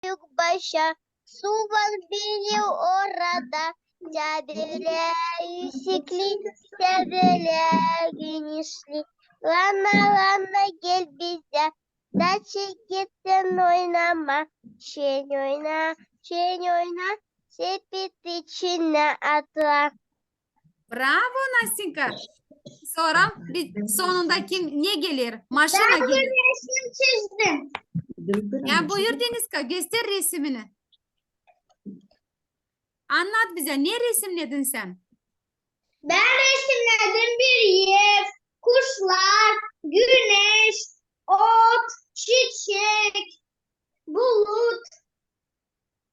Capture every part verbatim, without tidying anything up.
büük başa. Su var bili orada, sä bölä üüsekli, sä bölä genişli. Lana, lana, gel bizä, da çeketän oynama. Şen oyna, şen oyna, sepet içinä atla. Bravo, Nastenka. Sora bir sonunda kim, ne geler? Maşina geler. Resim çizdim. Ya buyur, Deniska, göster resimini. Annat bizä, ne resimledin sän? Bän resimledim bir ev, kuşlar, güneş, ot, çiçek, bulut.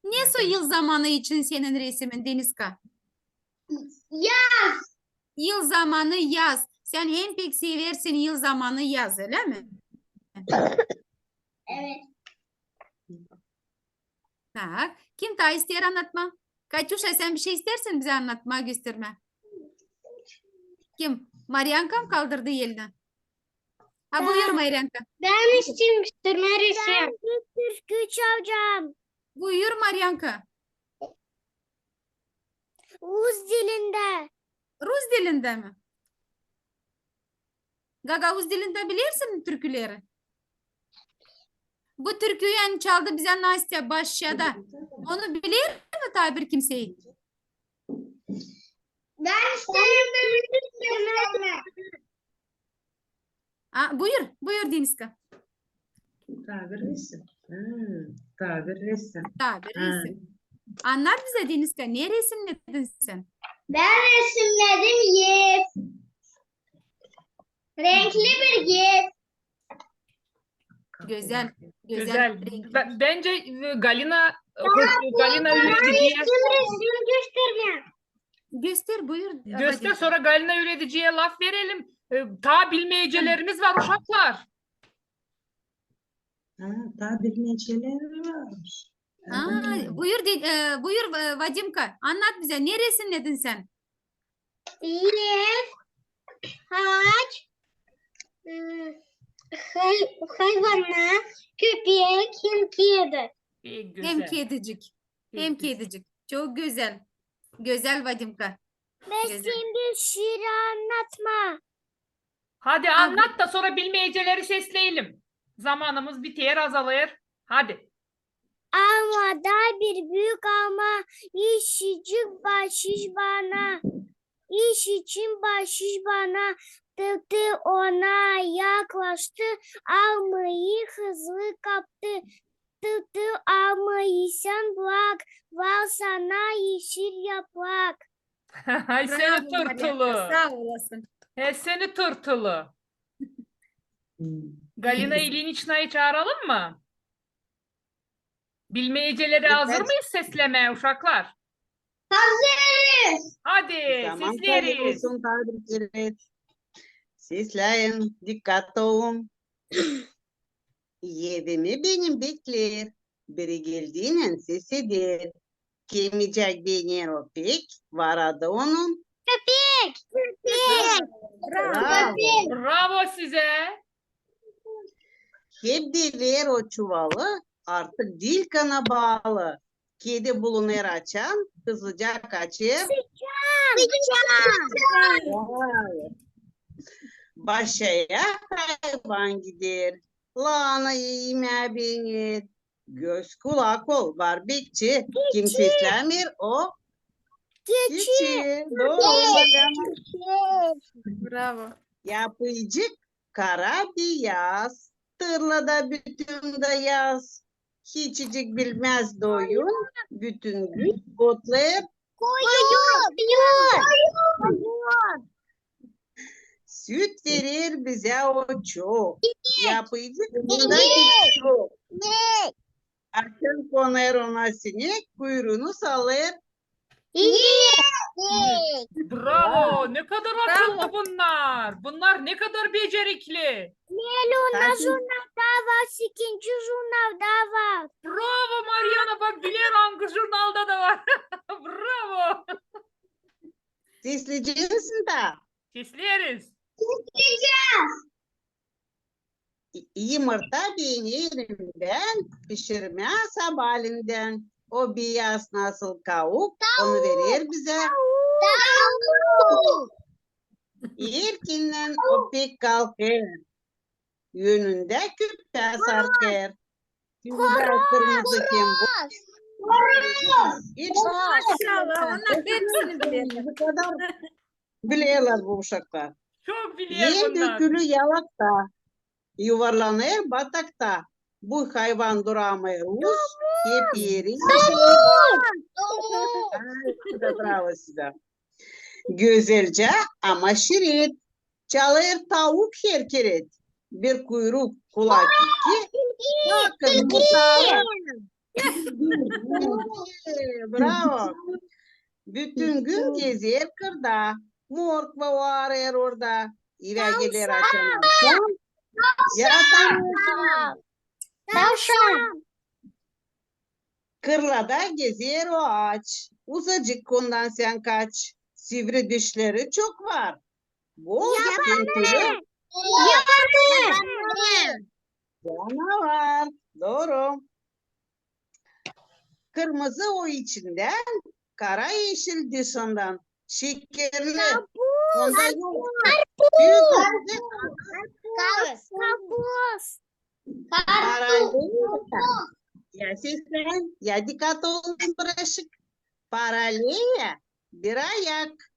Nesoy yıl zamanı için senin resimin, Deniska? Yaz. Yıl zamanı yaz. Sän en pek seversin yıl zamanı yaz, ölä mi? Evet. Tak. Kim taa isteer annatmaa? Katüşa, sän bir şey isteersin bizä annatmaa, göstermää? Kim? Maryanka mı kaldırdı elini? Ha, buyur, Maryanka. Bän isteerim göstermää resim. Buyur, Maryanka. Rus dilindä. Rus dilindä mi? Gagauz dilindä bilersin mi türküleri? Bu türküyü, ani, çaldı bizä Nastya başta. Onu biler mi taa bir kimsey? Bän isteerim göstermää. A, buyur, buyur, Deniska. Taa bir resim. Hmm, taa bir resim. Taa bir resim. Annat bizä, Deniska, ne resimledin sän? Bän resimledim ev. Renkli bir ev. Gözäl, gözäl. Gözäl. Be- Bence e, Galina, Galina üürediciyä. Resim göstermää. Göster, buyur. Göster, sora Galina üürediciyä laf verelim. E, taa bilmeycelerimiz var, uşaklar. Ha, taa bilmeyceler var. Aa, buyur, de- e, buyur, e, Vadimka, annat bizä, ne resimledin sän? Ev, aaç, ıı, hay- hayvannar, köpek hem kedi. Pek Hem gözäl. kedicik, hem kedicik. Çok gözäl. Gözäl, Vadimka. Bän Gözäl. isteerim bir şiir annatmaa. Hadi annat da sora bilmeyceleri sesleyelim. Zamanımız biter, azalır. Hadi. Almada bir büük alma, iişçicik baaşış bana. İş için baaşış bana. Tırtıl ona yaklaştı, almayı hızlı kaptı. Tırtıl, almayı sän brak, var sana eşil yaprak. Ay seni tırtılı. Saa olasın. He seni tırtılı. Galina İliniçnayı çaaralım mı? Bilmeyceleri hazır mıyız seslemää, uşaklar? Hazırız. Hadi Zaman sesleeriz. Olsun, taa bir kerä. Sesläyin, dikkat olun. Evimi benim bekleer, biri geldiynän ses eder. Kim iyicek beener o pek, var adı onun. Köpek. Köpek. Bravo. Bravo sizä. Hep deler o çuvalı, artık diil kana baalı. Kedi bulunêr açan, hızlıca kaçêr. Bravo. Başaya hayvan gider, lana iimää beener. Göz kulak ol, var bekçi. Kim seslämeer o? Keçi. Doğru. Bravo. Yapıcık kara biyaz, tırlada bütün da yaz. Hiçicik bilmäz doyum, bütün gün otlêêr. Koyun. Koyun. Süt verer bizä o çok. Yapıcık bunda hiç yok. Açan konêr ona sinek, kuyruunu salêr. İnek. Bravo. Ne kadar akıllı bunlar. Bunlar ne kadar becerikli. Meluna jurnalda var, ikinci jurnalda var. Bravo Mariana, bak biler angı jurnalda da var. Bravo. Sesleyeceniz mi taa? Sesleeriz. Gideceğiz. Yımırta beenerim bän pişirmää sabalindän. O biyaz nasıl kauk, onu verer bizä. Erkinnän o pek kalkêr. Önündä küpä sarkêr. Tüülä kırmızı kembol. Maşallah, onnar hepsini bilerlär. Bilerlär bu uşaklar. Çok biler bunnar. Yel dökülü yalakta. Yuvarlanêr batakta. Bu hayvan duramêêr, uş, hep eri. Bravo sizä. Gözelcä, ama şiret. Çalêr tauk her keret. Bir kuyruk, kulak iki. Bakın, bu tauk. Bravo. Bütün gün gezer kırda. Morkva arêêr orada. Evä geler açan-açan. Yatan. Tavşan. Kırlarda gezer o aç. Uzacık ondan sän kaç. Sivri dişleri çok var. Bol pöntülü. Yabani. Canavar. Dooru. Kırmızı o içindän, kara-eşil dışından. Şekerli. Onda yok. Karpuz. Karpuz. Paralleya. Ya seslän, ya dikkat olun, biraşık. Paralleya, bir ayak.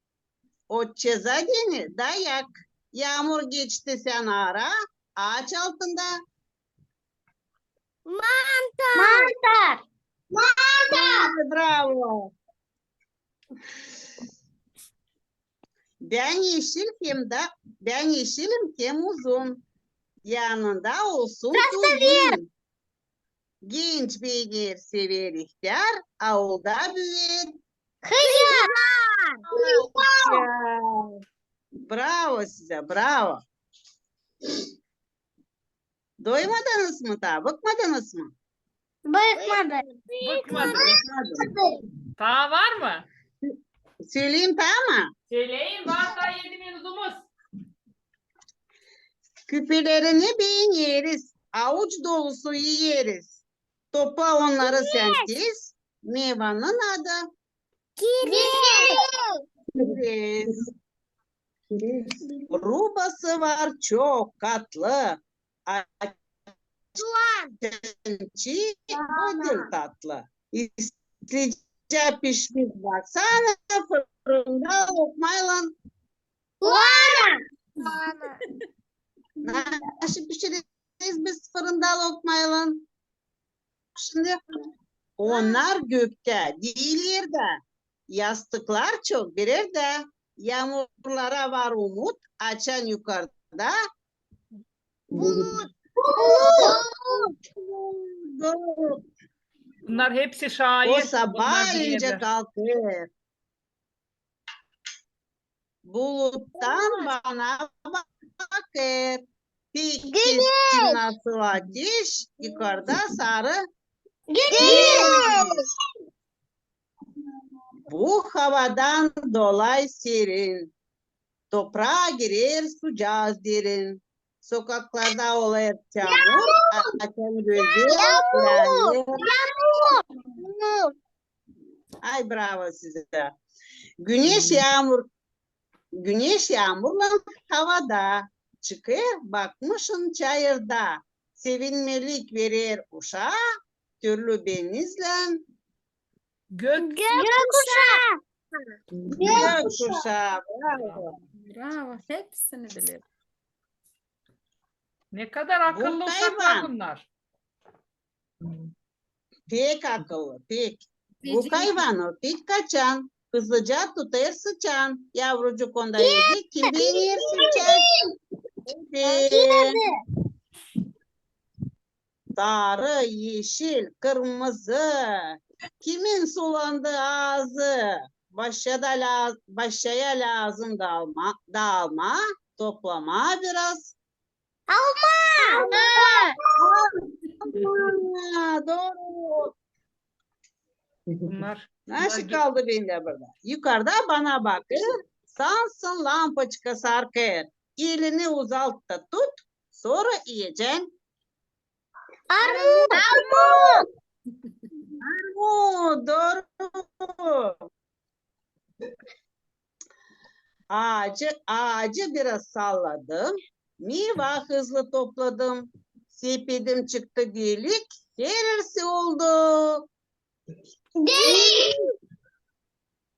O çeza deyni dayak. Yaamur geçti sän ara, aaç altında. Mantar. Mantar. Mantar. Bravo. Bän eşil hem dä, bän eşilim hem uzun. Yanında olsun tuzun. Genç beener, sever ihtär, aulda büür. Hıyar. Bravo sizä, bravo. Doymadınız mı taa, bıkmadınız mı? Bıkmadık. Bıkmadık. Taa var mı? Söleyim taa mı? Söleyin, var taa edi minutumuz. Küpelerini beeneriz, auç dolusu iyeriz. Topla onnarı sän tez, meyvanın adı. Kirez. Kirez. Rubası var çok katlı. Açan çii ödül tatlı. İsleyecä pişmiş, baksana, fırında lokmaylan. Soğan. Nasıl pişireriz biz fırında lokmaylan? Şindi onnar göktä diil erdä, yastıklar çok bir erdä, yaamurlara var umut, açan yukarda bulut. Bulut. Bunnar hepsi şair. O sabaalince kalkêr. Buluttan bana bakêr. Pek keskin nasıl ateş, yukarda sarı. Güneş. Bu havadan dolay serin. Topraa girer sucaa derin. Sokaklarda olêr çamur, açan gözü. Yaamur. Yaamur. Ay, bravo sizä. Güneş, yaamur, güneş yaamurlan havada. Çıkêr, bakmışın çayırda. Sevinmelik verer uşaa, türlü benizlän. Gök. Gökkuşağı. Gökkuşağı, bravo. Bravo, hepsini biler. Ne kadar akıllı uşaklar bunnar. Pek akıllı, pek. Bu hayvan o pek kaçan, hızlıca tutêr sıçan. Yavrucuk onda edi, kim beğenir sıçan? Edi. Sarı, eşil, kırmızı. Kimin sulandı aazı? Başa da lä-, başaya lääzım daalma, daalma, toplamaa biraz. Alma! Alma! Dooru. Bunnar, bunnar kaldı bendä burada. Yukarda bana bakêr, sansın lampoçka sarkêr. Elini uzalt da tut, Sora iyecän. Armut. Armut. Armut, dooru. Aacı, aacı biraz salladım. Meyva hızlı topladım. Sepedim çıktı delik, herersi oldu. Delik.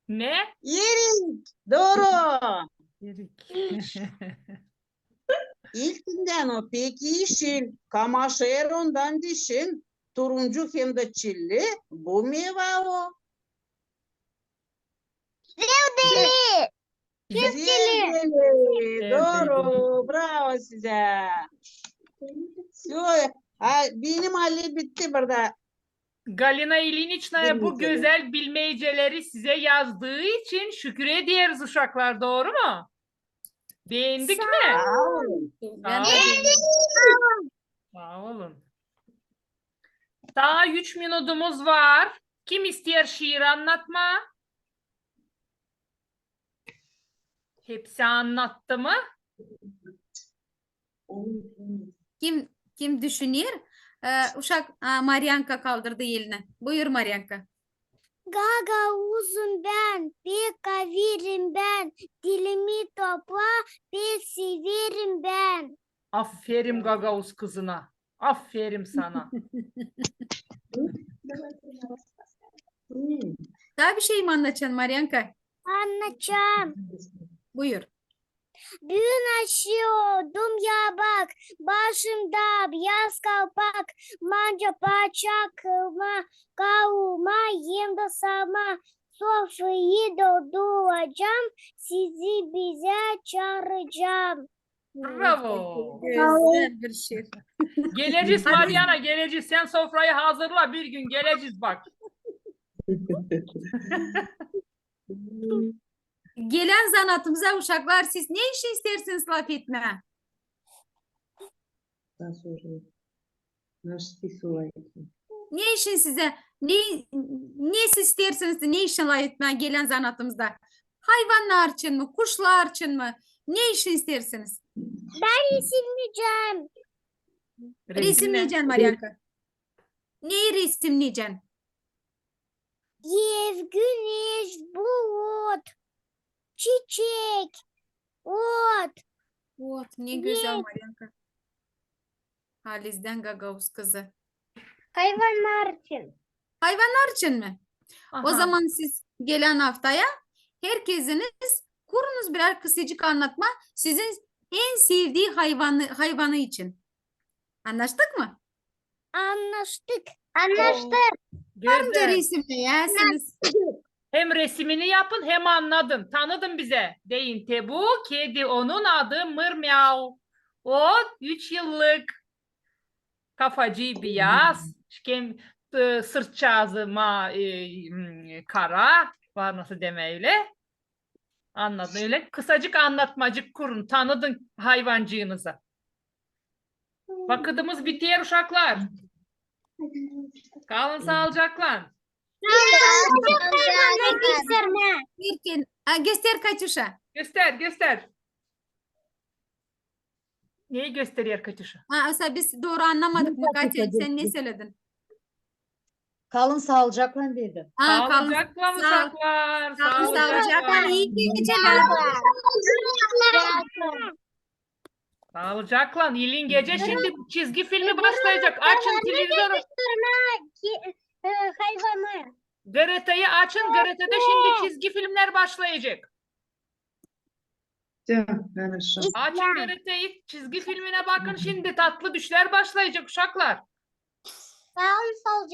Ne? Erik. Dooru. Erik. İlkinden o pek eşil, kamaşêr ondan dişin, turuncu hem dä çilli, bu meyva o. Zerdeli. Zerdeli. Zerdeli. Dooru. Bravo sizä. Всё. Benim alee bitti burada. Galina İliniçnaya bu gözäl bilmeyceleri sizä yazdıı için şükür ederiz, uşaklar, dooru mu? Beendik mi? Saa olun. Sağ olun. Sağ olun. Taa üç minutumuz var. Kim isteer şiir annatmaa? Hepsi annattı mı? Kim, kim düşüner? E, uşak, a, Maryanka kaldırdı elini. Buyur, Maryanka. Gagauzum bän, pek kaverim bän, dilimi topla, pek severim bän. Aferin gagauz kızına. Aferin sana. Taa bir şey mi annaçan, Maryanka? Annaçan. Buyur. Büün aşıyordum yabak, başımda biyaz kalpak, manca paça kıyma, kavurma hem dä sarma. Sofrayı dolduracam, sizi bizä çaaracam. Bravo. Gözäl bir şiir. Gelecez, Maryana, gelecez. Sän sofrayı hazırla, bir gün gelecez bak. Gelän zanaatımıza, uşaklar, siz ne işin isteersiniz lafetmää? Ne işin sizä, ne, ne siz isteersiniz, ne işin lafetmää gelän zanaatımızda? Hayvannar için mi, kuşlar için mi? Ne işin isteersiniz? Bän resimneycäm. Resimneycän, Maryanka. Neyi resimneycän? Ev, güneş, bulut, çiçek, ot. Ot, ne gözäl, Maryanka. Halizdän gagauz kızı. Hayvannar için. Hayvannar için mi? O zaman siz gelän aftaya herkeziniz kurunuz birär kısacık annatma sizin en sevdii hayvanı, hayvanı için. Annaştık mı? Annaştık. Annaştık. Hem dä resimneyäsiniz. Hem resimini yapın, hem annadın, tanıdın bizä. Deyin, te bu kedi, onun adı Mırmyau. O üç yıllık. Kafacıı biyaz, şkem, e, sırtçaazı ma-, e, m, kara, var nasıl demää ölä. Annadın, ölä kısacık annatmacık kurun, tanıdın hayvancıınızı. Vakıdımız biter, uşaklar. Kalın saalıcaklan. Erkin, a, göster, Katüşa. Göster, göster. Neyi gösterer Katüşa? A, aslında biz dooru annamadık mı, Katya? Sän ne söledin? Kalın saalıcaklan dedi. A, kalın saalıcaklan, uşaklar. Kalın saalıcaklan. İi gecelär. Saalıcaklan. İlin gecä şindi çizgi filmi başlayacek. Açın televizoru. Hayvanı. Gazeteyi açın. Gazetedä şindi çizgi filmnär başlayacek. Açın gazeteyi, çizgi filminä bakın şindi. Tatlı düşlär başlayacek, uşaklar. Kalın saalıcaklan.